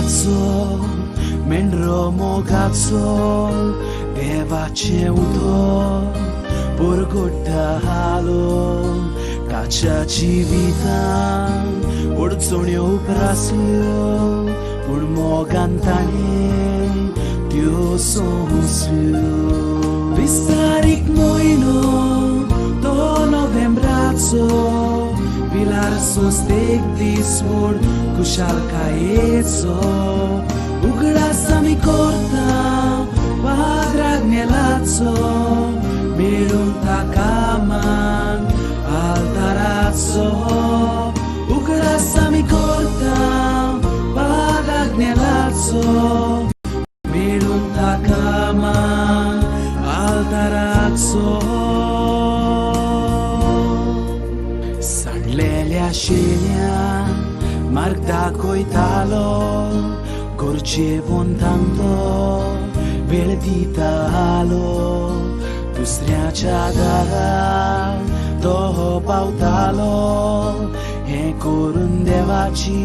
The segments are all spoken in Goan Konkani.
देवाचो मेंढरो मोगाचो देवाचें उदक परगट्टालो ताच्या जिवितान अडचण्यो उप्रासल्यो पूण मोगान ताणें त्यो सोंसल्यो. 20 तारीख म्हयनो तो नोव्हेंब्राचो पिलार सोस्तेक दीस म्हूण खुशालकायेचो उगडास आमी करता पाद्राग्नेलाचो मेळूंक ताका मान आल्ताराचो उगडास आमी करता पाद्राग्नेलाचो मेळूंक ताका मान आल्ताराचो. सांडलेल्या शेल्यान मार्ग दाखयतालो गरजेवंतांक तो वेळ दितालो दुसऱ्याच्या दारार तो पावतालो हें करून देवाची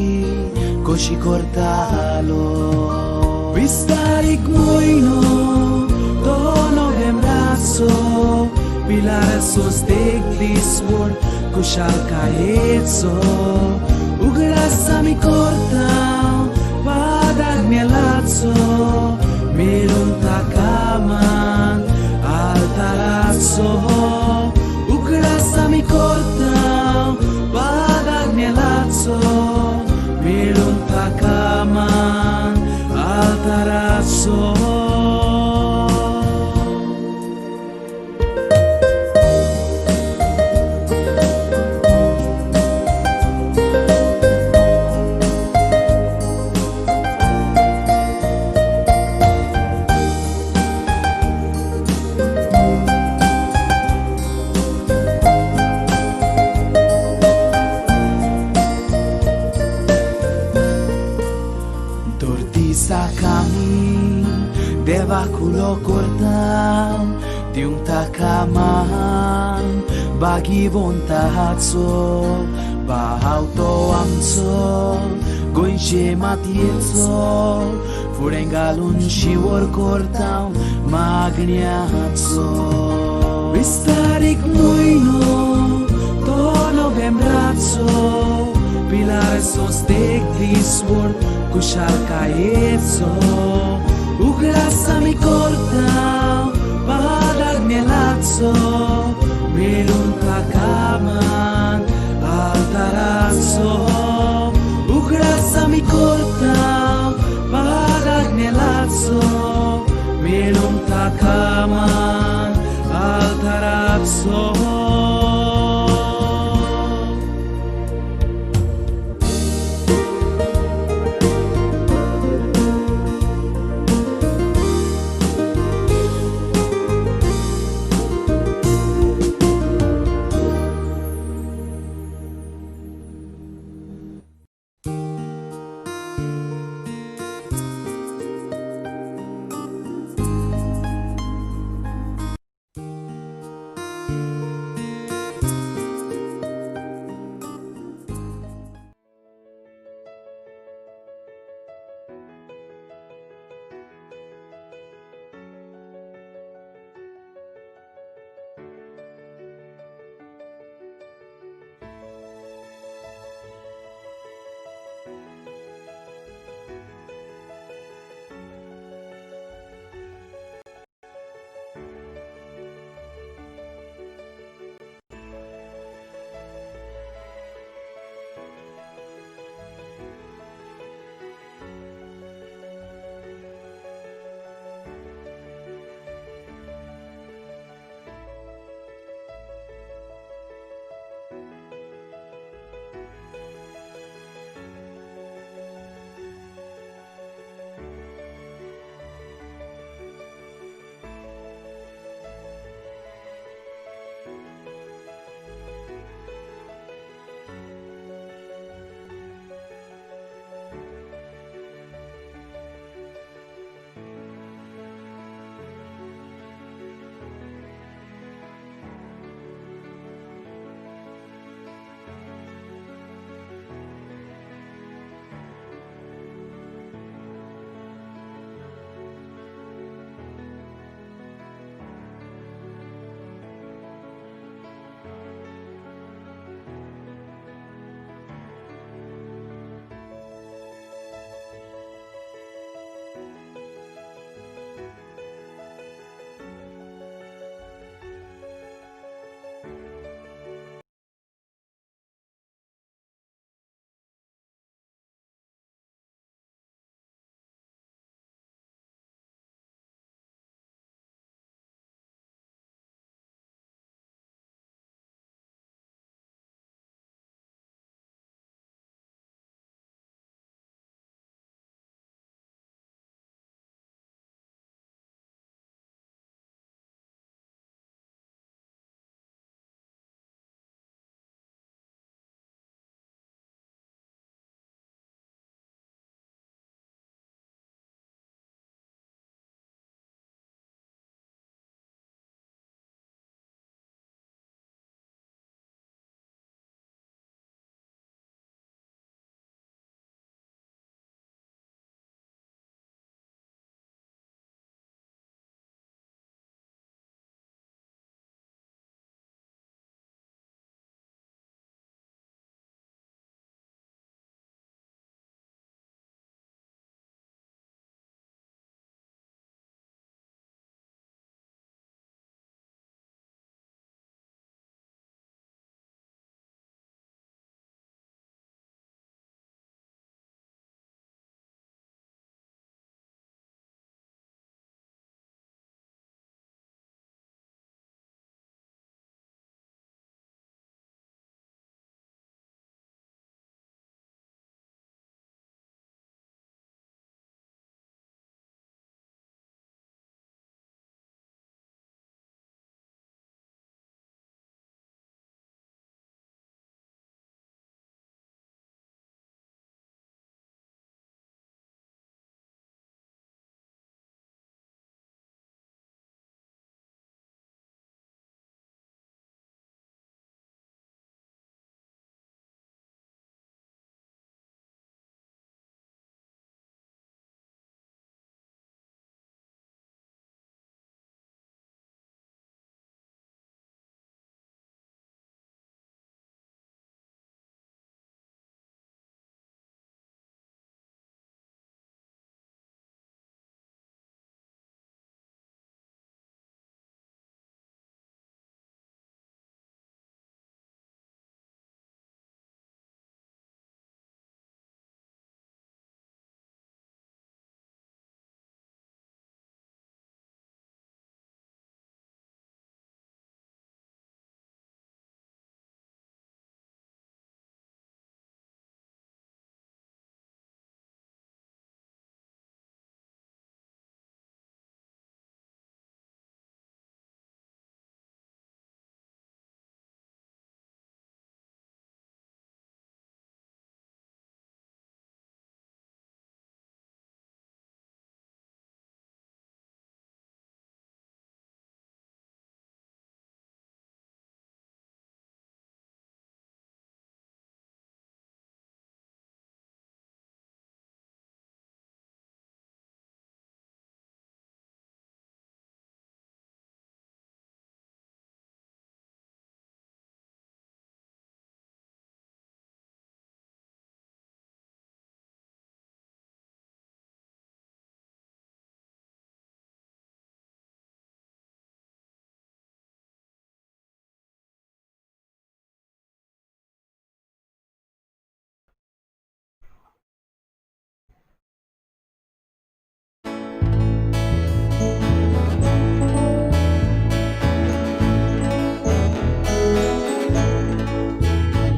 खोशी करतालो. 20 तारीख म्हयनो तो नोव्हेंब्राचो पिलार सोस्तेक दीस म्हूण खुशालकायेचो उगडास आमी करता पाद्राग्नेलाचो मेळूंक ताका मान आल्ताराचो उगडास आमी करता पाद्राग्नेलाचो मेळूंक ताका मान आल्ताराचो. देवाक उलो करता दिवंक ताका मान भागिवंताचो भाव तो आमचो गोंयचे मातयेचो फुडें घालून शिंवर करता मागण्याचो. 20 तारीख म्हयनो तो नोव्हेंब्राचो पिलार सोस्तेक दीस म्हूण खुशालकायेचो उगडास आमी करता पाद्राग्नेलाचो मेळूंक ताका मान आल्ताराचो उगडास आमी करता पाद्राग्नेलाचो मेळूंक ताका मान आल्ताराचो.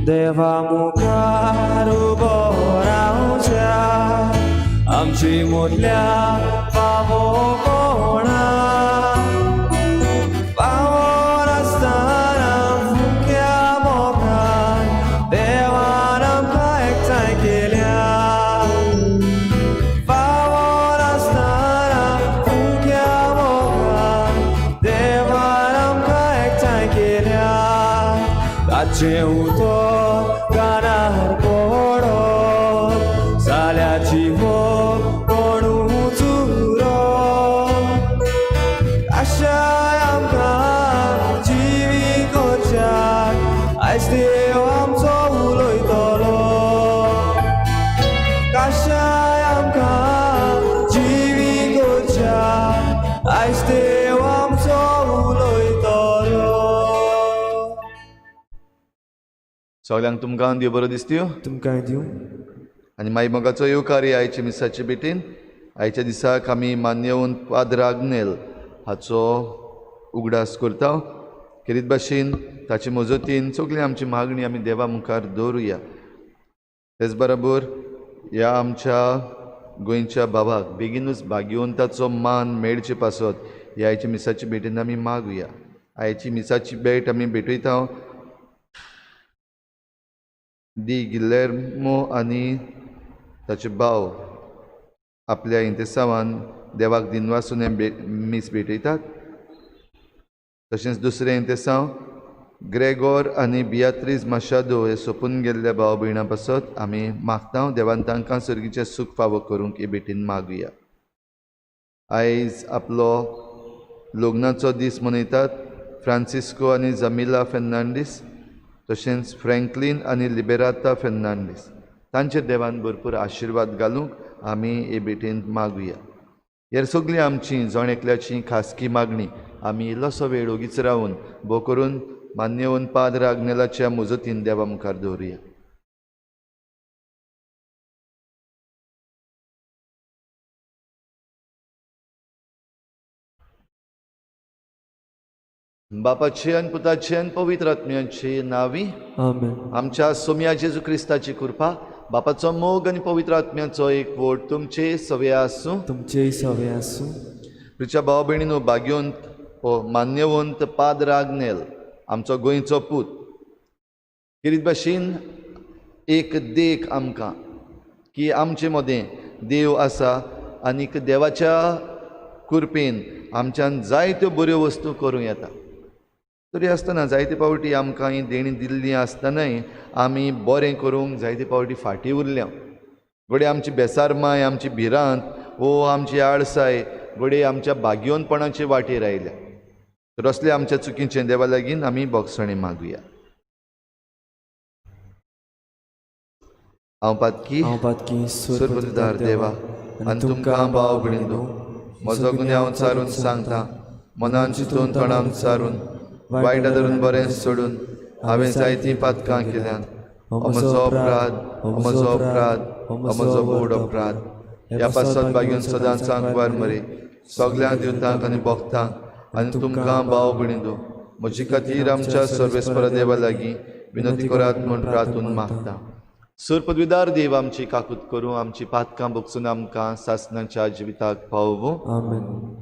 देवा मुखार उबो रावच्या आमची मुदल्या फावो कोणा फावो नासतना फुक्या मोगान देवान आमकां एकठांय केल्या फावो नासतना फुक्या मोगान देवान आमकां एकठांय केल्या ताचें उतर कानार पडत जाल्याची हो कोणूच उरत आशाय आमकां जिवी करच्याक आयज देव आमचो उलयतलो काशाय आमकां जिवी करच्याक आयज देव आमचो उलयतलो. सगल्यांक तुमकां देव बरो दिसत्यो. तुमकांय दिवं. आनी माई मोगाचो येवकार ह्या आयच्या मिसाचे भेटीन. आयच्या दिसाक आमी मान्यवंत पाद्र आग्नेल हाचो उगडास करता. खेरीत भाशेन ताचे मजतीन सगळी आमची मागणी आमी देवा मुखार दवरुया. तेच बरोबर ह्या आमच्या गोंयच्या बाबाक बेगीनूच भाग्यवंताचो मान मेळचे पासत ह्या आयच्या मिसाचे भेटीन आमी मागुया. आयची मिसाची भेट आमी भेटयता दी गिल्लेर्मो आनी ताचे भाव आपल्या इंतेसांवान देवाक दिनवासून हें मीस भेटयतात. तशेंच दुसरें इंतेसांव ग्रेगोर आनी बियात्रीज माशादो हे सोंपून गेल्ल्या भाव भयणां पासत आमी मागता देवान तांकां सर्गीचें सूख फावो करूंक हे भेटीन मागुया. आयज आपलो लग्नाचो दीस मनयतात फ्रांसिस्को आनी जमिला फेर्नांडीस तशेंच फ्रँकलीन आनी लिबेराता फेर्नांडीस. तांचेर देवान भरपूर आशिर्वाद घालूंक आमी हे भेटेंत मागुया. हेर सगळीं आमची जण एकल्याची खासगी मागणी आमी इल्लोसो वेळ ओगीच रावन भो करून मान्यवंत पाद्र आग्नेलाच्या मुजतीन देवा मुखार दवरुया. बापाची आनी पुताची आनी पवित्र आत्म्याची नावी आमेन. आमच्या सोम्या जेजू क्रिस्ताची कृपा, बापाचो मोग आनी पवित्र आत्म्याचो एक वोट तुमचे सवे आसूं. तुमचेय सवे आसूं. प्रिच्या भाव भयणीनो, भाग्यवंत हो मान्यवंत पाद्र आग्नेल आमचो गोंयचो पूत खेरीत भाशेन एक देख आमकां की आमचे मदें देव आसा आनीक देवाच्या कृपेन आमच्यान जायत्यो बऱ्यो वस्तू करूं येता. तरी आसतना जायते फावटी आमकां ही देणी दिल्ली आसतनाय आमी बरें करूंक जायते फावटी फाटीं उरल्या. घडये आमची बेसारमाय, आमची भिरांत वो आमची आळसाय घडये आमच्या भाग्यवंतपणाचे वाटेर आयल्या. तर असले आमच्या चुकीचें देवा लागीं आमी बोगसणें मागुया. हांव पातकी सुरबुद्दार देवा आनी तुमकां भाव भयणींनो म्हजो गुन्यांव चारून सांगता. मनान चिंतून तोंडान चारून वायट धरून बरें सोडून हांवें जायतीं पातकां केल्यात. म्हजो अपराध, म्हजो अपराध, म्हजो व्हड अपराध. ह्या पासत बागेवन सदांच सांकवार मरे सगळ्या दिवतांक आनी भक्तांक आनी तुमकां भाव भयणींनो म्हजे खातीर आमच्या सर्वेस्परा देवा लागीं विनंती करात म्हूण प्रार्थून मागता. सूर पदवीदार देव आमची काकूत करूं, आमची पातकां भोगसून आमकां सासणाच्या जिविताक पावोवं. आमेन.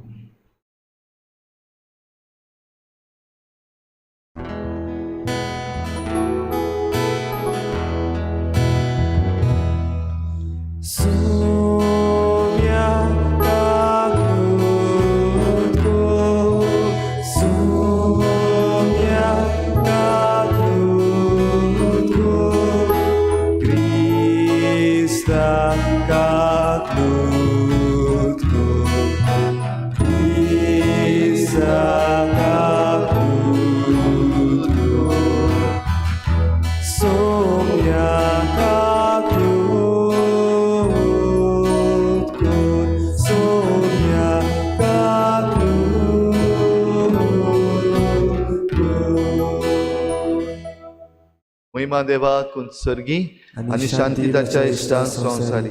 महिमा देवा कुंसर्गी आनी शांती ताच्या इश्टांक संवसारी.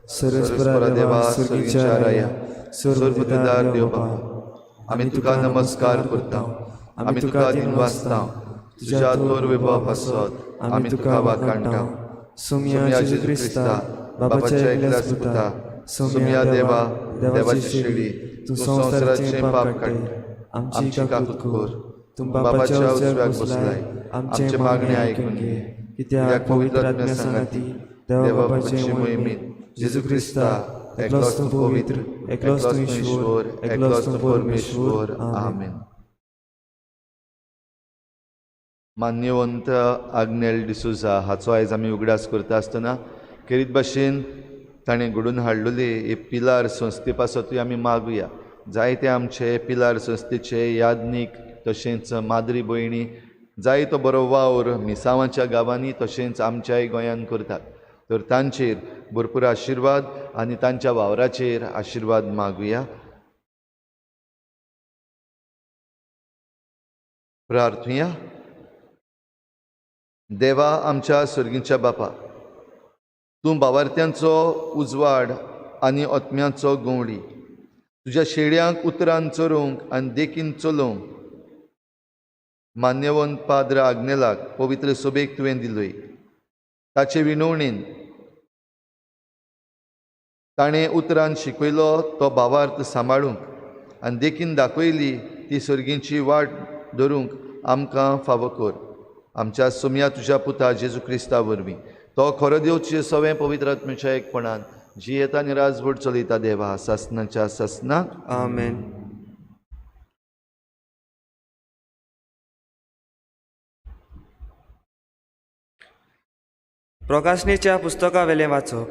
सरस्परा देवा सर्गीच्या राया सर्वदार देव बाबा, आमी तुका नमस्कार करता, आमी तुका दिनवासता तुज्या तोर विभाव पासत. आमी तुका वाखाणटा. सोमया जेजू क्रिस्ता, बाबाच्या एकल्याच पुता, सोमया देवा, देवाची शेळी, तूं संवसाराचें पाप काडटा, आमची काकूत कर. तूं बाबाच्या उजव्याक बसलाय, आमचें मागणें आयकून घे, कित्याक पवित्र आत्म्या सांगाती देवा बाबाचे मोहिमेंत जेजू क्रिस्ता, एकलोच तूं पवित्र, एकलोच तूं ईश्वर, एकलोच तूं परमेश्वर. आमेन. मान्यवंत आग्नेल डिसोजा हाचो आयज आमी उगडास करता आसतना खेरीत भाशेन ताणें घडोवन हाडलेली हे पिलार संस्थे पासतूय आमी मागुया. जायते आमचे पिलार संस्थेचे याज्ञीक तशेंच माद्री भयणी जायतो बरो वावर मिसांवाच्या गांवांनी तशेंच आमच्याय गोंयांत करतात, तर तांचेर भरपूर आशिर्वाद आनी तांच्या वावराचेर आशिर्वाद मागुया. प्रार्थुया. देवा आमच्या सर्गीच्या बापा, तूं बावार्थ्यांचो उजवाड आनी आत्म्याचो गंवडी, तुज्या शेड्यांक उतरान चरोवंक आनी देखीन चलोवंक मान्यवंत पाद्र आग्नेलाक पवित्र सोबेक तुवें दिलोय. ताचे विनवणेन ताणें उतरान शिकयलो तो भावार्थ सांबाळूंक आनी देखीन दाखयली ती सर्गींची वाट धरूंक आमकां फावो कर. आमच्या सोमया तुज्या पुता जेजू क्रिस्ता वरवीं, तो खरो देवचे सवें पवित्र आत्म्याच्या एकपणान जियेता आनी राजवट चलयता देवा सासनाच्या सासनाक. आमेन. प्रकाशनेच्या पुस्तका वेलें वाचप.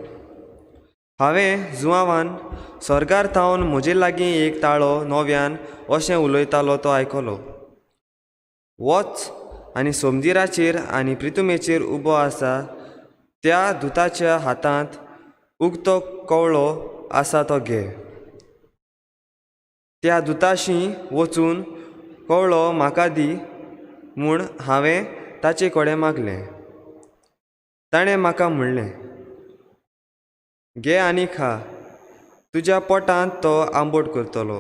हांवें जुआवान स्वर्गार थावन म्हजे लागीं एक ताळो नव्यान अशें उलयतालो तो आयकलो, वच आनी सोमदिराचेर आनी प्रितुमेचेर उबो आसा त्या दुताच्या हातांत उगतो कवळो आसा तो घे. त्या दुताशी वचून कवळो म्हाका दी म्हूण हांवें ताचे कडेन मागलें. ताणें म्हाका म्हणलें, घे आनी खा, तुज्या पोटांत तो आंबोट करतलो,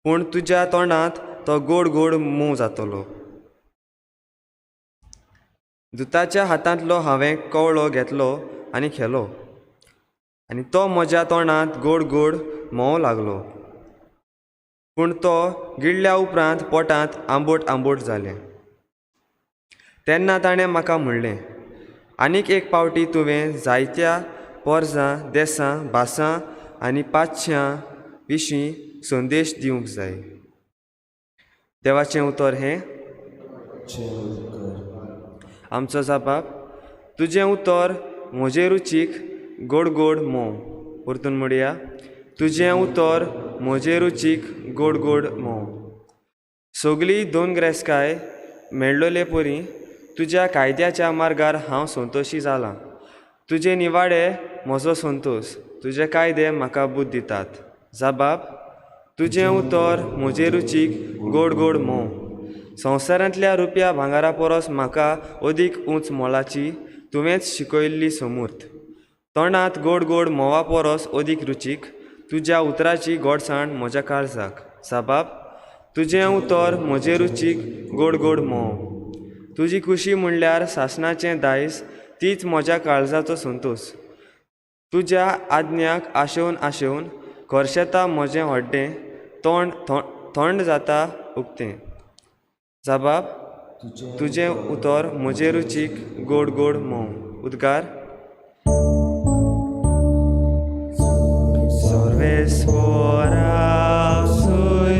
पूण तुज्या तोंडांत तो गोड गोड मोव जातलो. दुताच्या हातांतलो हांवें कवळो घेतलो आनी खेलो, आनी तो म्हज्या तोंडांत गोड गोड म्होंव लागलो, पूण तो गिळ्ळ्या उपरांत पोटांत आंबोट आंबोट जालें. तेन्ना ताणें म्हाका म्हणलें, आनीक एक पावटी तुवें जायत्या पोरजां, देसां, भासां आनी पातशां विशीं संदेश दिवंक जाय. देवाचें उतर हें. आमचो जाबाब, तुजें उतर म्हजे रुचीक गोड गोड म्होंव. परतून म्हणया, तुजें उतर म्हजे रुचीक गोड गोड म्होंव. सगली दोन ग्रेसकाय मेळ्ळोले परी तुज्या कायद्याच्या मार्गार हांव संतोशी जालां. तुजे निवाडे म्हजो संतोश, तुजे कायदे म्हाका बुद्द दितात. जाबाब, तुजें उतर म्हजे रुचीक गोड गोड म्होंव. संवसारांतल्या रुपया भांगरा परस म्हाका अदीक उंच मोलाची तुवेंच शिकयल्ली समूर्त. तोंडांत गोड गोड म्होंवा परस अदीक रुचीक तुज्या उतराची गोडसाण म्हज्या काळजाक. साबाब, तुजें उतर म्हजे रुचीक गोड गोड म्होंव. तुजी खुशी म्हणल्यार सासणाचें दायज, तीच म्हज्या काळजाचो संतोश. तुज्या आज्ञाक आशेवन आशेवन खर्शेता म्हजें हड्डें, तोंड थंड जाता उक्तें. जाबाब, तुजें उतर म्हजे रुचीक गोड गोड म्होंव. उद्गार. सर्वेस्वरा सुय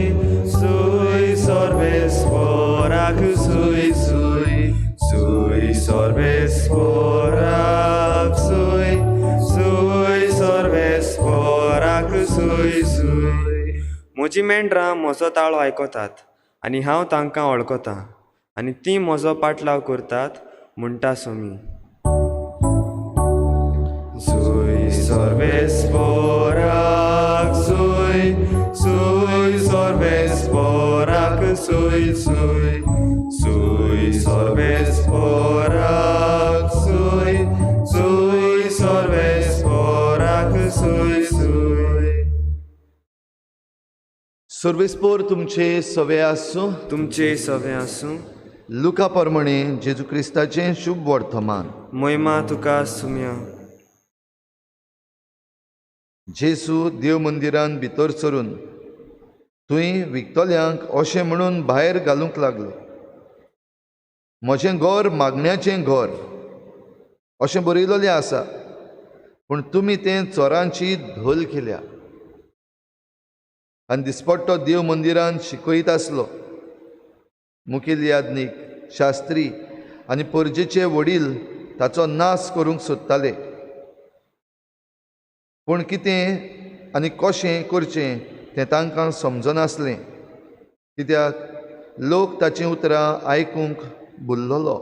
सुय, सर्वेस्वराक सुय सुय सुय, सर्वेस्वराक सुय सुय, सर्वेस्वराक सुय सुय. म्हजी मेंढरां म्हजो ताळो आयकतात आनी हांव तांकां वळखतां आनी तीं म्हजो पाटलाव करतात, म्हणटा सोमी. सुय सर्वेस्वराक सुय सुय, सर्वेस्वराक सुय सुय सुय, सर्वेस्वराक सुय सुय, सर्वेस्वराक सुय सुय. सर्वेस्पोर तुमचे सवे आसूं. तुमचे सवे आसूं. लुका प्रमाणे जेजू क्रिस्ताचें शुभ वर्तमान. महिमा तुका सुम्या. जेजू देव मंदिरान भितर सरून थंय विकतल्यांक अशें म्हणून भायर घालूंक लागलो, म्हजें घर मागण्याचें घर अशें बरयलेलें आसा, पूण तुमी तें चोरांची धोल केल्या. आनी दिसपट्टो देव मंदिरान शिकयत आसलो. मुखेल याज्ञीक, शास्त्री आनी परजेचे वडील ताचो नाश करूंक सोदताले, पूण कितें आनी कशें करचें तें तांकां समजनासलें, कित्याक लोक ताचीं उतरां आयकूंक भुल्लोलो.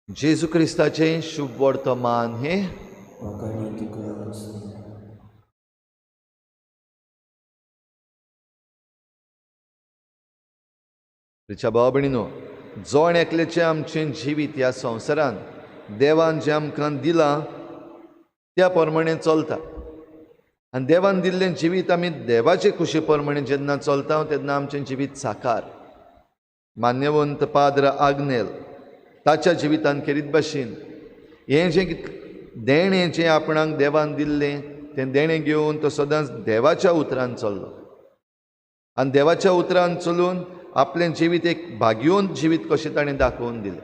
जेजू क्रिस्ताचें शुभ वर्तमान हें. रिच्या भाव भयणीनो, जण एकल्याचें आमचें जिवीत ह्या संवसारान देवान जें आमकां दिलां त्या प्रमाणें चलता, आनी देवान दिल्लें जिवीत आमी देवाचे खुशे प्रमाणें जेन्ना चलता तेन्ना आमचें जिवीत साकार. मान्यवंत पाद्र आग्नेल ताच्या जिवितान खेरीत भाशेन हें जें देणें जें आपणाक देवान दिल्लें तें देणें घेवन तो सदांच देवाच्या उतरान चल्लो, आनी देवाच्या उतरान चलून आपलें जिवीत एक भाग्यवंत जिवीत कशें ताणें दाखोवन दिलें.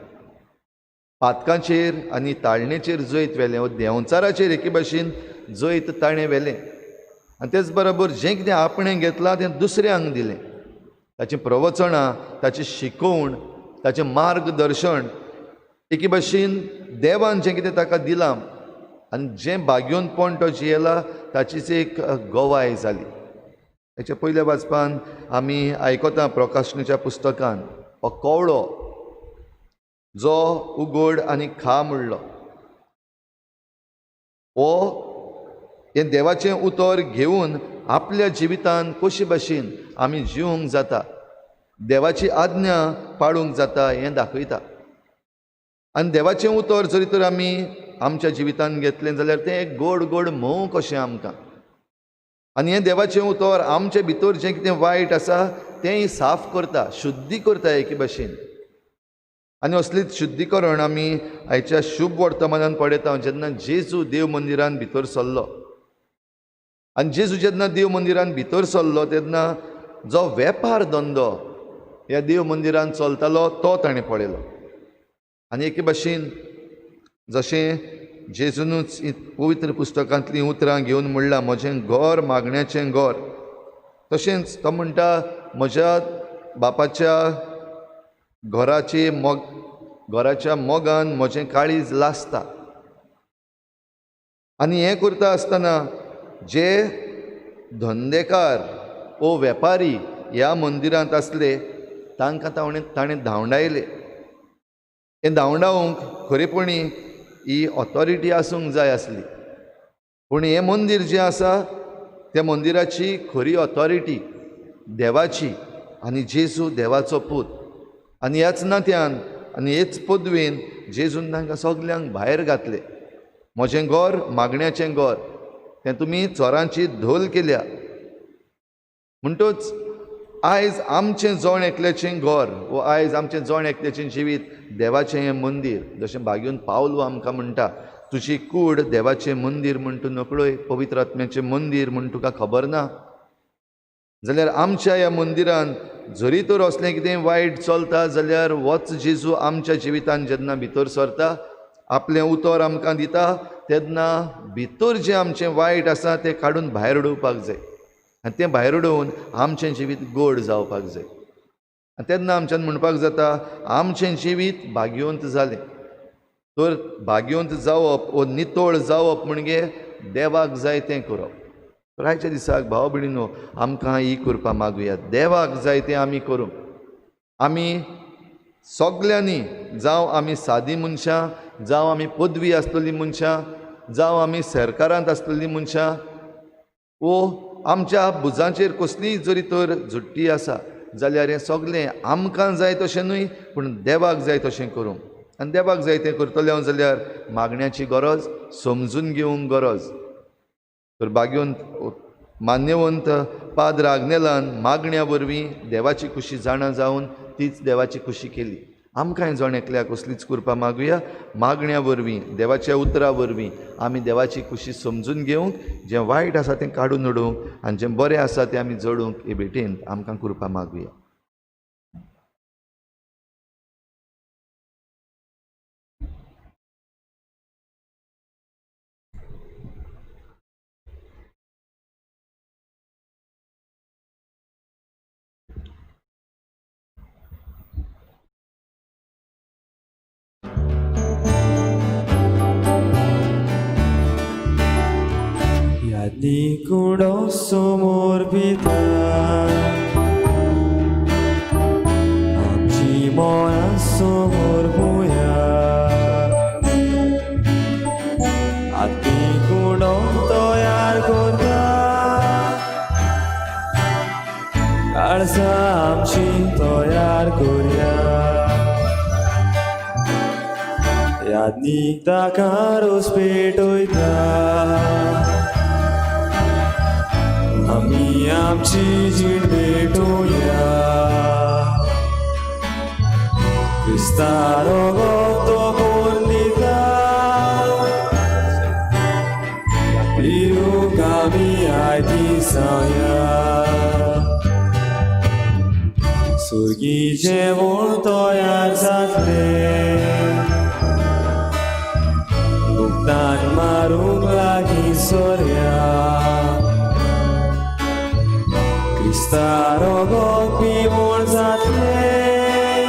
पातकांचेर आनी ताळणेचेर जैत व्हेलें, वो देंवचाराचेर एके भाशेन जैत ताणें व्हेलें, आनी तेच बरोबर जें कितें आपणें घेतलां तें दुसऱ्यांक दिलें. ताचीं प्रवचनां, ताची शिकोवण, ताचें मार्गदर्शन एके भाशेन देवान जें कितें ताका दिलां आनी जें भाग्यवंतपण तो जियेला ताचीच एक गवाय जाली. हेच्या पयल्या वाचपान आमी आयकता प्रकाशनाच्या पुस्तकान हो कवळो जो उगड आनी खा म्हणलो, हो हें देवाचें उतर घेवन आपल्या जिवितान कशे भाशेन आमी जिवंक जाता, देवाची आज्ञा पाळूंक जाता हें दाखयता. आनी देवाचें उतर जरी तर आमी आमच्या जिवितान घेतलें जाल्यार तें एक गोड गोड म्होंव कशें आमकां, आनी हें देवाचें उतर आमचे भितर जें कितें वायट आसा तेंय साफ करता, शुद्धी करता एके भाशेन. आनी असलीच शुद्धीकरण आमी आयच्या शुभ वर्तमानान पळयता जेन्ना जेजू देव मंदिरान भितर सरलो. आनी जेजू जेन्ना देव मंदिरान भितर सरलो तेन्ना जो वेपार धंदो ह्या देव मंदिरान चलतालो तो ताणें पळयलो. आनी एके भाशेन जशें जेजूनच पवित्र पुस्तकांतलीं उतरां घेवन म्हणलां, म्हजें घर मागण्याचें घर, तशेंच तो म्हणटा म्हज्या बापाच्या घराचे मोग घराच्या मोगान म्हजें काळीज लासता. आनी हें करता आसतना जे धंदेकार ओ वेपारी ह्या मंदिरांत आसले तांकां ताणें धांवडायले. हें धांवडावंक खरेपणी ही ऑथॉरिटी आसूंक जाय आसली, पूण हें मंदीर जें आसा त्या मंदिराची खरी ऑथॉरिटी देवाची, आनी जेजू देवाचो पूत. आनी ह्याच नात्यान आनी हेच पदवेन जेजून तांकां सगल्यांक भायर घातले. म्हजें घर मागण्याचें घर, तें तुमी चोरांची धोल केल्या. म्हणटच आयज आमचें जण एकल्याचें घर वो आयज आमचें जण एकल्याचें जिवीत देवाचें हें मंदीर. जशें भाग्यून पावलो आमकां म्हणटा, तुजी कूड देवाचें मंदीर म्हूण तूं नकळय, पवित्र आत्म्याचें मंदीर म्हूण तुका खबर ना जाल्यार आमच्या ह्या मंदिरान जरी तर असलें कितें वायट चलता जाल्यार वच जेजू आमच्या जिवितान जेन्ना भितर सरता, आपलें उतर आमकां दिता, तेन्ना भितर जें आमचें वायट आसा तें काडून भायर उडोवपाक जाय, आनी तें भायर उडोवन आमचें जिवीत गोड जावपाक जाय. आनी तेन्ना आमच्यान म्हणपाक जाता आमचें जिवीत भाग्यवंत जालें. तर भाग्यवंत जावप वो नितळ जावप म्हणजे देवाक जाय तें करप. तर आयच्या दिसाक भाव भयणीनो आमकां ही कृपा मागुया, देवाक जाय तें आमी करूंक. आमी सगल्यांनी, जावं आमी सादी मनशां, जावं आमी पदवी आसलेलीं मनशां, जावं आमी सरकारांत आसलेलीं मनशां, वो आमच्या भुजांचेर कसलीय जरी तर झुट्टी आसा जाल्यार हें सगलें आमकां जाय तशें न्हय पूण देवाक जाय तशें करूंक. आनी देवाक जाय तें करतलें हांव जाल्यार मागण्याची गरज, समजून घेवंक गरज. तर भाग्यवंत मान्यवंत पाद्र आग्नेलान मागण्या वरवीं देवाची खुशी जाणा जावन तीच देवाची खुशी केली. आमकांय जण एकल्याक असलीच कृपा मागुया. मागण्या वरवीं, देवाच्या उतरा वरवीं आमी देवाची खुशी समजून घेवंक, जें वायट आसा तें काडून उडोवंक आनी जें बरें आसा तें आमी जोडूंक हे भेटेन आमकां कृपा मागुया. यादनी समोर पिता आमची मोया समोर भुया आत्मी कुडो तयार करता काळसा आमची तयार करया यादनी ताका रोस पेटयता आमी आमची जीण भेटोया क्रिस्ता रगत तो करून दिता पिवंक आमी आयती सांगया सुर्गी जेवण तयार जातलें भुगतान मारूंक लागीं सोरया क्रिस्ता रगत पिवण जातलें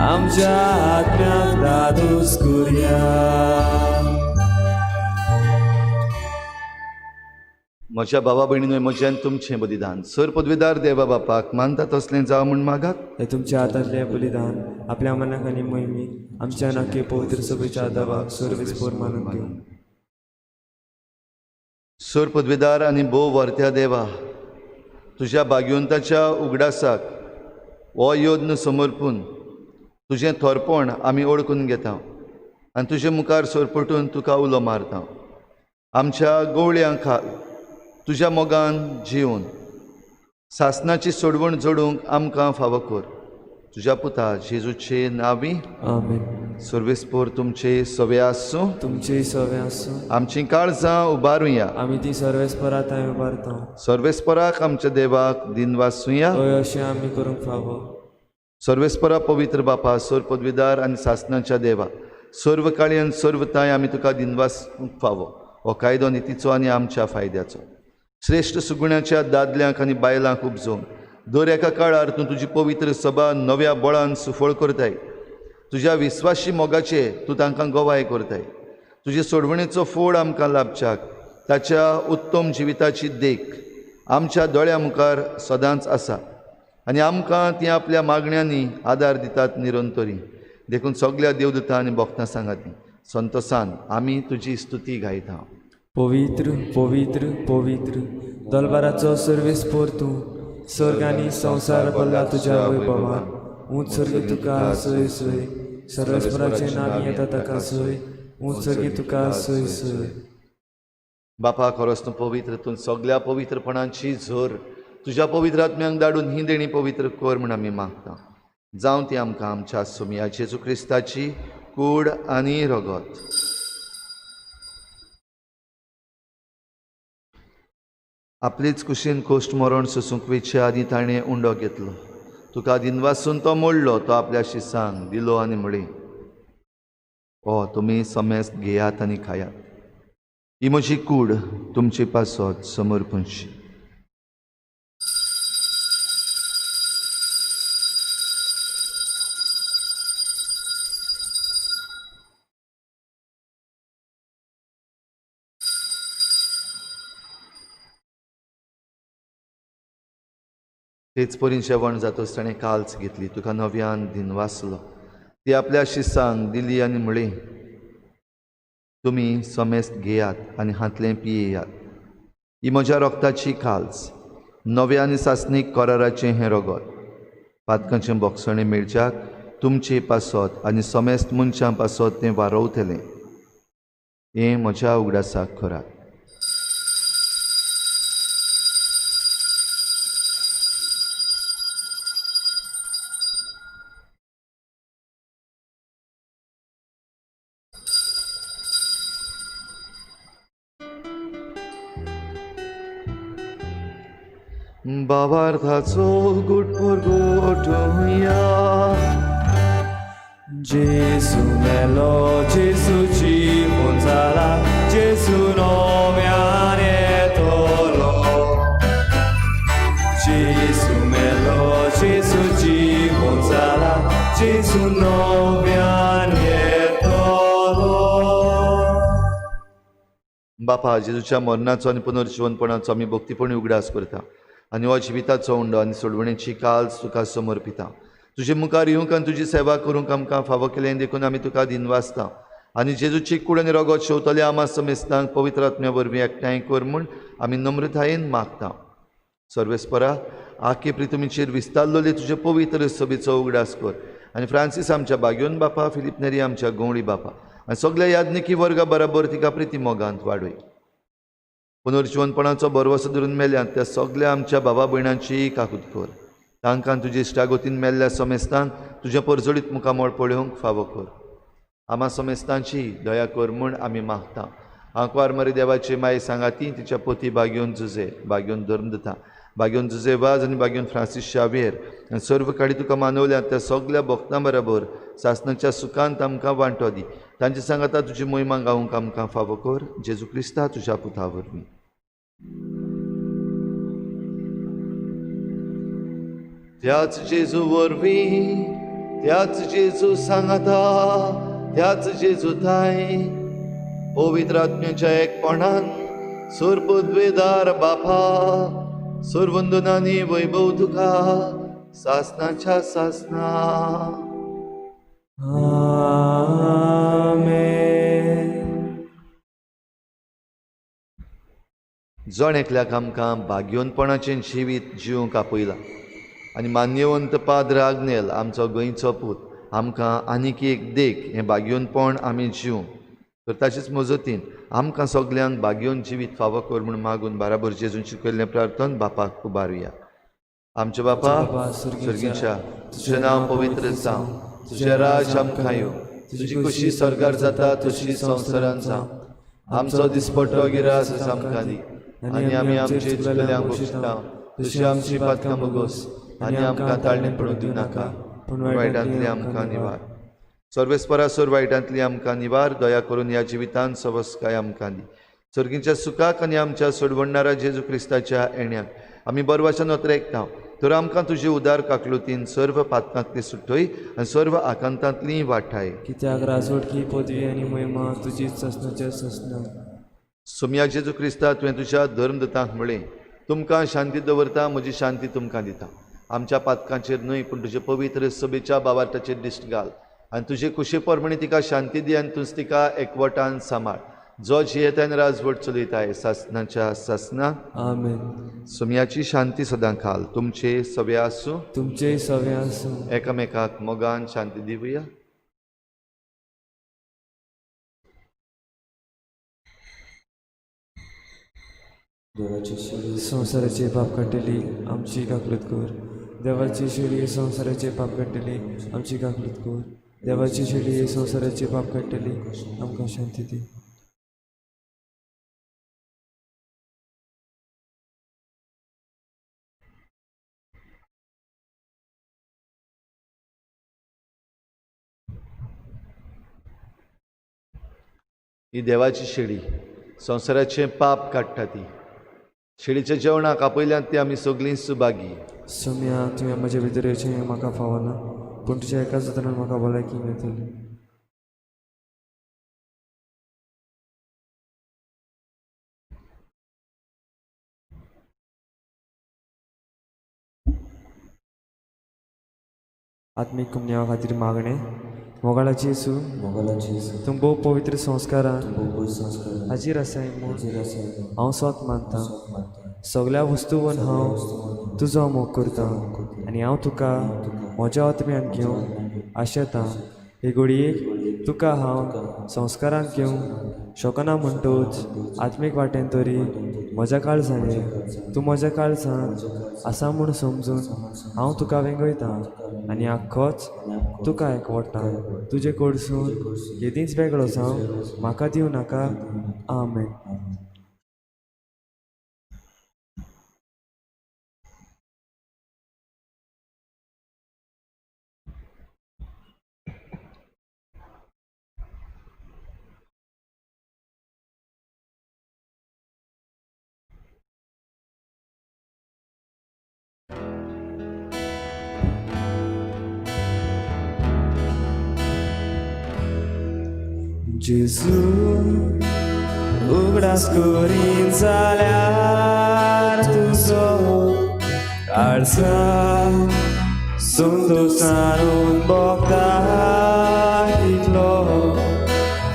आमच्या आत्म्याक दादूस करया. म्हज्या भावा भयणीनो, म्हज्यान तुमचें बलिदान सर पदवीदार देवा बापाक मानता तसलें जावं म्हूण मागात. हे तुमच्या हातांतलें बलिदान आपल्या मनाक आनी मोहिमेक आमच्या नाके पवित्र सभेच्या दावाक सर्वेस्पोर मानून घेवं. सर पदवीदार आनी भोव व्हरत्या देवा, तुज्या भाग्यवंताच्या उगडासाक हो यत्न समर्पून तुजें थोरपण आमी ओळखून घेता आनी तुजे मुखार सरपटून तुका उलो मारता. आमच्या गवळयां खाल तुज्या मोगान जिवन सासनाची सोडवण जोडूंक आमकां फावो कर. तुज्या पुता जेजूचे नांवी आमेन. सर्वेस्पोर तुमचे सवे आसूं, तुमचे सवे आसूं. आमची काळजां उबारुया, आमी ती सर्वेस्परा थंय उबारता. सर्वेस्पराक आमच्या देवाक दिनवासुया, हय अशें आमी करूंक फावो. सर्वेस्परा पवित्र बापा, सर पदवीदार आनी सासनाच्या देवा, सर्व काळी आनी सर्वताय आमी तुका दिनवासूंक फावो. हो कायदो नितीचो आनी आमच्या फायद्याचो. श्रेश्ठ सुगुण्याच्या दादल्यांक आनी बायलांक उपजोवन दर एका काळार तूं तुजी पवित्र सभा नव्या बळान सुफळ करताय. तुज्या विस्वाशी मोगाचे तूं तांकां गवाय करताय. तुजे सोडवणेचो फोड आमकां लाभच्याक ताच्या उत्तम जिविताची देख आमच्या दोळ्या मुखार सदांच आसा आनी आमकां ती आपल्या मागण्यांनी आदार दितात निरंतरी. देखून सगल्या देवदूतां आनी भक्तां सांगाती संतोसान आमी तुजी स्तुती गायता. पवित्र पवित्र पवित्र दलबाराचो सर्वेस्पोर तूं, स्वर्ग आनी संवसार भरला तुज्या वैभवान. ऊंच सर्गी तुका सोय सोय, सर्वेस्पराचें नांव येता ताका सोय, ऊंच सर्गी तुका सोय सोय. बापा, खरोच तूं पवित्र, तूं सगल्या पवित्रपणाची झर तुज्या पवित्र आत्म्यांक धाडून ही देणी पवित्र कर म्हूण आमी मागता. जावं ती आमकां आमच्या सोमया जेजू क्रिस्ताची कूड आनी रगत. आपलीच कुशीन कोश्ट मरण सोसूंक वेचे आदीं ताणें उंडो घेतलो. तुका दिनवासून तो मोडलो, तो आपल्या शिसांक दिलो आनी म्हळें, ओ तुमी समेस्त घेयात आनी खायात, ही म्हजी कूड तुमचे पासत समर्पणशी. तेच परीन जेवण जातच ताणें काल्स घेतली, तुका नव्यान दिनवासलो, ती आपल्या शिसांक दिली आनी म्हळें, तुमी समेस्त घेयात आनी हांतलें पियेयात, ही म्हज्या रगताची काल्स, नव्या आनी सासणीक कराराचें हें रगत, पातकांचें बोगसणें मेळच्याक तुमचे पासत आनी समेस्त मनशां पासत तें वारवतलें. हें म्हज्या उगडासाक करात. भावार्थाचो गुटपूर गोटुया. Gesù mello, Gesù ci funzala, Gesù nome anetolo. Gesù mello, Gesù ci funzala, Gesù nome anetolo. बापा, जेजूच्या मरणाचो आनी पुनर्जिवनपणाचो आमी भक्तीपणी उगडास करता आनी हो जिविताचो उंडो आनी सोडवणेची काल्स तुका समर्पिता. तुजे मुखार येवंक आनी तुजी सेवा करूंक आमकां फावो केलें देखून आमी तुका दिनवासता आनी जेजूची कूड आनी रगत शेवतले आमा समेस्तांक पवित्र आत्म्या वरवीं एकठांय कर म्हूण आमी नम्रतायेन मागता. सर्वेस्परा, आखे प्रितुमीचेर विस्तारलेले तुजे पवित्र सभेचो उगडास कर आनी फ्रांसीस आमच्या बाग्योन बापा, फिलीप नेरी आमच्या गवळी बापा आनी सगल्या याज्ञिकी वर्गा बराबर तिका प्रिती मोगांत वाडय. पुनर्जिवनपणाचो भरवसो धरून मेल्यात त्या सगल्या आमच्या बाबा भयणांची काकूत कर. तांकां तुजे इश्टागोतीन मेल्ल्या समेस्तांक तुज्या परजळीत मुखामळ पळोवंक फावो कर. आमा समेस्तांची दया कर म्हूण आमी मागता. आंकवार मरी देवाची माई सांगाती तिच्या पोती बागेवन जुजे, बागेवन धर्मदता, बागेवन जुजे वाज आनी बागेवन फ्रांसीस शावेर आनी सर्व काडी तुका मानवल्यात त्या सगल्या भक्तां बराबर सासणाच्या सुखांत आमकां वांटो दी. तांचे सांगाता तुजी मोहिमा गावंक आमकां फावो कर. जेजू क्रिस्ता तुज्या पुता वरवीं. त्याच जेजू वरवीं, त्याच जेजू सांगाता, त्याच जेजू थांय पवित्र आत्म्याच्या एकपणान सुरबुद्वेदार बापा, सुरवंदनानी वैभव तुका सासनाच्या सासना. आमेन. जण एकल्याक आमकां भाग्योनपणाचें जिवीत जिवंक आपयलां आनी मान्यवंत पाद्र आग्नेल आमचो गोंयचो पूत आमकां आनीक एक देख हें भाग्योनपण आमी जिवंक तर ताचेच मजतीन आमकां सगल्यांक भाग्योन जिवीत फावो कर म्हूण मागून बाराबर जेजून शिकयल्लें प्रार्थन बापाक उबारुया. आमच्या बापा सर्गीच्या, तुजें नांव पवित्र जावं, तुजें राज आमकां येवं, तुजी खुशी स्वर्गार जाता तशी संवसारांत जावं. आमचो दिसपट्टो गिरास आमकां दी आनी आमी आमचे चुकल्यांक बक्षिता तशी आमची पातकां भोगोस आनी आमकां ताळणेंत पडूंक दिवं नाका, पूण वायटांतली आमकां निवार. सर्वेस्परा सोर वायटांतली आमकां निवार. दया करून ह्या जिवितांत सवस्काय आमकां दी. सर्गीच्या सुखाक आनी आमच्या सोडवणणारा जेजू क्रिस्ताच्या येण्याक आमी बरवाच्या नोत्रेकता तर आमकां तुजे उदार काकलुतीन सर्व पातकांतली सुटय आनी सर्व आकांतांतली वाठाय. कित्याक राजवटकी पदवी आनी महिमा तुजीच सासणाच्या सासणा. सोमया जेजू क्रिस्ता, तुवें तुज्या धर्मदतांक म्हळें, तुमकां शांती दवरता, म्हजी शांती तुमकां दिता. आमच्या पातकांचेर न्हय पूण तुजे पवित्र सभेच्या बावार्थाचेर दिश्ट घाल आनी तुजे खुशे प्रमाणे तिका शांती दी आनी तूंच तिका एकवटान सांबाळ, जो जियेता आनी राजवट चलयताय सासणाच्या सासना. आमेन. सोमयाची शांती सदां खाल तुमचे सवे आसूं, तुमचे सवे आसूं. एकामेकाक मोगान शांती दिवया. संवसाराचे पाप काडटली आमची काकलूत कर. देवाची शेळी संवसाराचे पाप काडटली आमची काकलूत कर. देवाची शेळी संवसाराचे पाप काडटली आमकां शांती दी. ही देवाची शेळी संवसाराचें पाप काडटा. ती शेळीच्या जेवणाक आपयल्यात ती आमी सगळीं सुभागी. सोम्या, तुवें म्हज्या भितर येवचें हें म्हाका फावना, पूण तुज्या एकाच उतरान म्हाका भलायकी मेळटली. आत्मीक कुमन्यावा खातीर मागणें. मोगाळाची येसू, तूं भोव पवित्र संस्कारान हाजीर आसाय म्हूण हांव स्वत मानता. सगल्या वस्तूवन हांव तुजो मोग करता आनी हांव तुका म्हज्या आत्म्यान घेवंक आशेतां. हे घडयेक तुका हांव संस्कारांत घेवंक शकना म्हणटूच आत्मीक वाटेन तरी म्हज्या काळजान ये. तूं म्हज्या काळजांत आसा म्हूण समजून हांव तुका वेंगयतां आनी आख्खोच तुका एकवटा. तुजे कडसून केदींच वेगळो जावं म्हाका दिवं नाका. आमेन. जेजू उगडास करीन जाल्यार तुजो काळजा संतोशान भोगता तितलो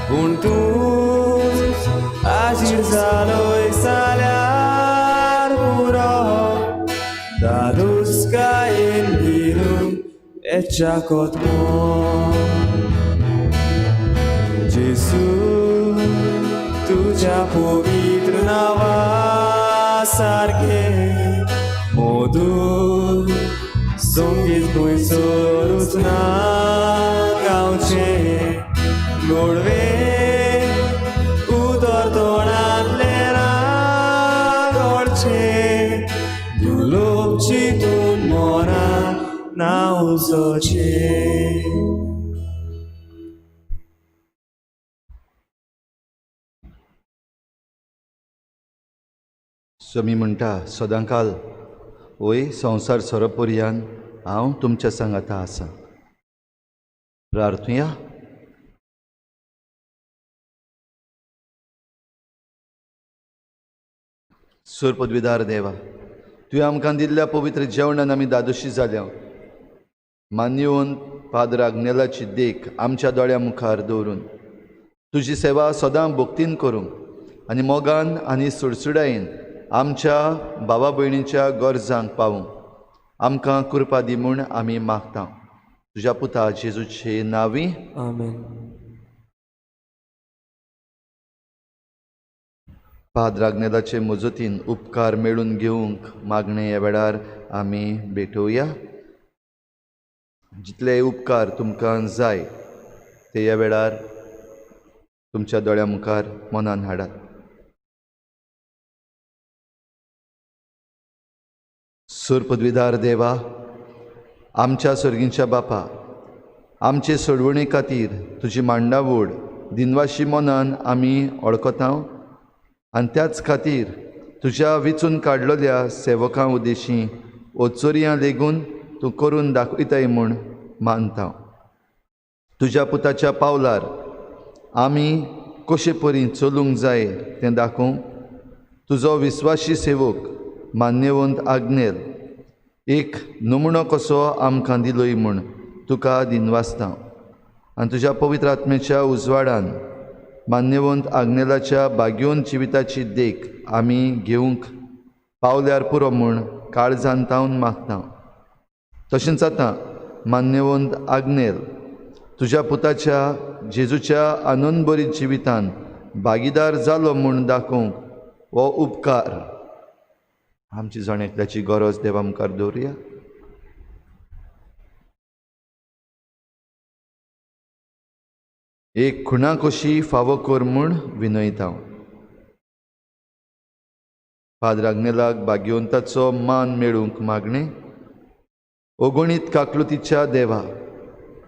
पूण तूं आजीर जालोय जाल्यार पुरो दादूसकायेन भिरून एच्याकोत जेजू तुज्या पवित्र नांवा सारकें मधूर संगीत खंयसरूच ना गावचें गोडवें उतर तोंडांतलें ना गळचें दुलोब चिंतून मनान ना उसचें. स्वामी म्हणटा सदांकाल वय संवसार सोरपोरयान हांव तुमच्या सांगाता आसा. प्रार्थुया. सूर पदवीदार देवा, तुवें आमकां दिल्ल्या पवित्र जेवणान आमी दादोशी जाल्या. मान्यवंत पाद्र आग्नेलाची देख आमच्या दोळ्या मुखार दवरून तुजी सेवा सदां भक्तीन करूंक आनी मोगान आनी सुडसुडायेन आमच्या भावा भयणीच्या गरजांक पावूंक आमकां कृपा दी म्हूण आमी मागता. तुज्या पुता जेजूचे नांवी आमेन. पाद्र आग्नेलाचे मजतीन उपकार मेळून घेवंक मागणें ह्या वेळार आमी भेटोवया. जितले उपकार तुमकां जाय ते ह्या वेळार तुमच्या दोळ्या मुखार मनान हाडात. सूर पदवीदार देवा, आमच्या सर्गींच्या बापा, आमचे सोडवणे खातीर तुजी मांडावळ दिनवाशी मनान आमी वळखता आनी त्याच खातीर तुज्या विचून काडलेल्या सेवकां उद्देशी ओचोरयां लेगून तूं करून दाखयताय म्हूण मानता. तुज्या पुताच्या पावलार आमी कशे परी चलूंक जाय तें दाखोवंक तुजो विस्वाशी सेवक मान्यवंत आग्नेल एक नमुनो कसो आमकां दिलोय म्हूण तुका दिनवासता. आनी तुज्या पवित्र आत्म्याच्या उजवाडान मान्यवंत आग्नेलाच्या भाग्योन जिविताची देख आमी घेवंक पावल्यार पुरो म्हूण काळजान तावन मागता. तशेंच आतां मान्यवंत आग्नेल तुज्या पुताच्या जेजूच्या आनंदभरीत जिवितान भागीदार जालो म्हूण दाखोवंक हो उपकार आमची जण एकल्याची गरज देवा मुखार दवरुया. एक खुणा कशी फावो कर म्हूण विनयता. पाद्र आग्नेलाक भाग्यवंताचो मान मेळूंक मागणें. अगणीत काकलुतीच्या देवा,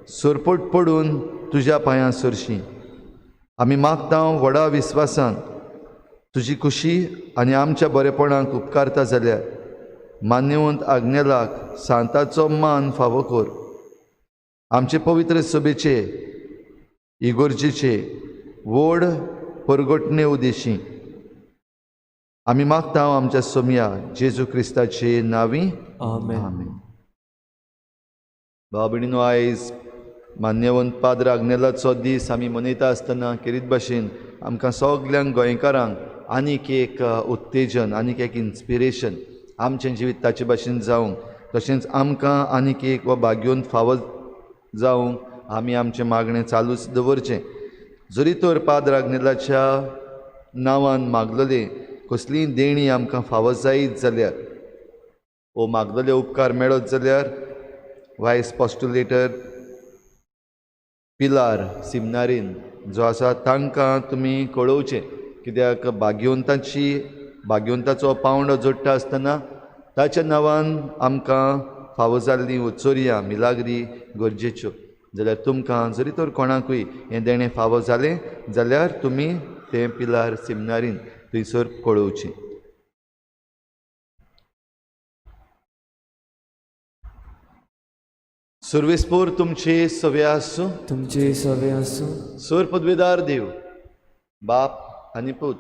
सरपट पडून तुज्या पांयां सरशी आमी मागता व्हडा विस्वासान तुजी खुशी आनी आमच्या बरेपणाक उपकारता जाल्यार मान्यवंत आग्नेलाक सांताचो मान फावो कर. आमचे पवित्र सभेचे इगोर्जेचे व्हड परगटणे उद्देशी आमी मागता आमच्या सोमया जेजू क्रिस्ताचे नांवी आमेन. भाव भयणीनो, आयज मान्यवंत पाद्र आग्नेलाचो दीस आमी मनयता आसतना खेरीत भाशेन आमकां सगल्यांक गोंयकारांक आनीक एक उत्तेजन, आनीक एक इन्स्पिरेशन आमचें जिवीत ताचे भाशेन जावंक, तशेंच आमकां आनीक एक हो भाग्योन फावो जावंक आमी आमचें मागणें चालूच दवरचें. जरी तर पाद्र आग्नेलाच्या नांवान मागलेले कसलीय देणी आमकां फावो जायत जाल्यार वो मागलेले उपकार मेळत जाल्यार वायस पोस्टुलेटर पिलार सिमनारीन जो आसा तांकां तुमी कळोवचें. कित्याक भाग्यवंताचो पावंडो जोडटा आसतना ताच्या नांवान आमकां फावो जाल्लीं उचोरयां मिलाग्री गरजेच्यो. जाल्यार तुमकां जरी तर कोणाकूय हें देणें फावो जालें जाल्यार तुमी तें पिलार सिमनारीन थंयसर कळोवचें. सुर्वेसपूर तुमचे सवे आसूं. तुमचे सवे आसूं. सूर पदवेदार देव बाप आनी पूत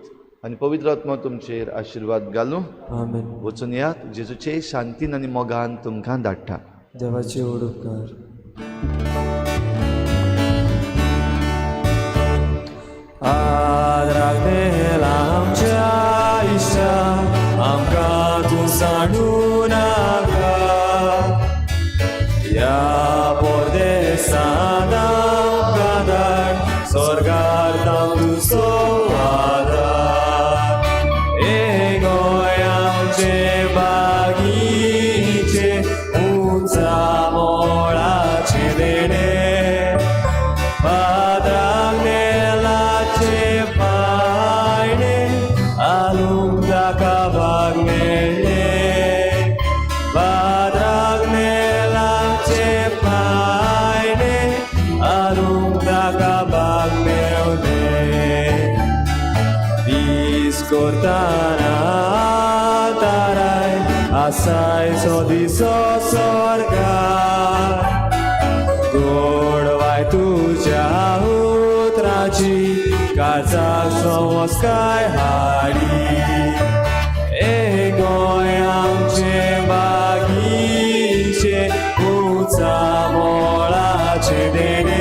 आनी पवित्र आत्मो तुमचेर आशिर्वाद घालूं. आमेन. वचून यात, जेजूचे शांतीन आनी मोगान तुमकां धाडटा. देवाचे व्हड उपकार. आदरागनेल आमच्या इश्टा, आमकां तूं सांडू नाका. ह्या परदेसान आमकां धाड, स्वर्गार तुजो आदार. हे गोंय आमचें बागीचें, उंचा मोळाचें देणें, पात्रांगेलाचे पायणे, आलूंक ताका भाग मेळ्ळें. पात्रांगेलाचे पायणे, आलूंक ताका भाग मेळ्ळें. दीस करतना ताराय आसाय सो दिसो स्वर्गार. गोडवाय तुज्या उतराची काळजाक संस्कार हाडी. ए गोंय आमचें बागीचें, उंचा मोळाचें देणें.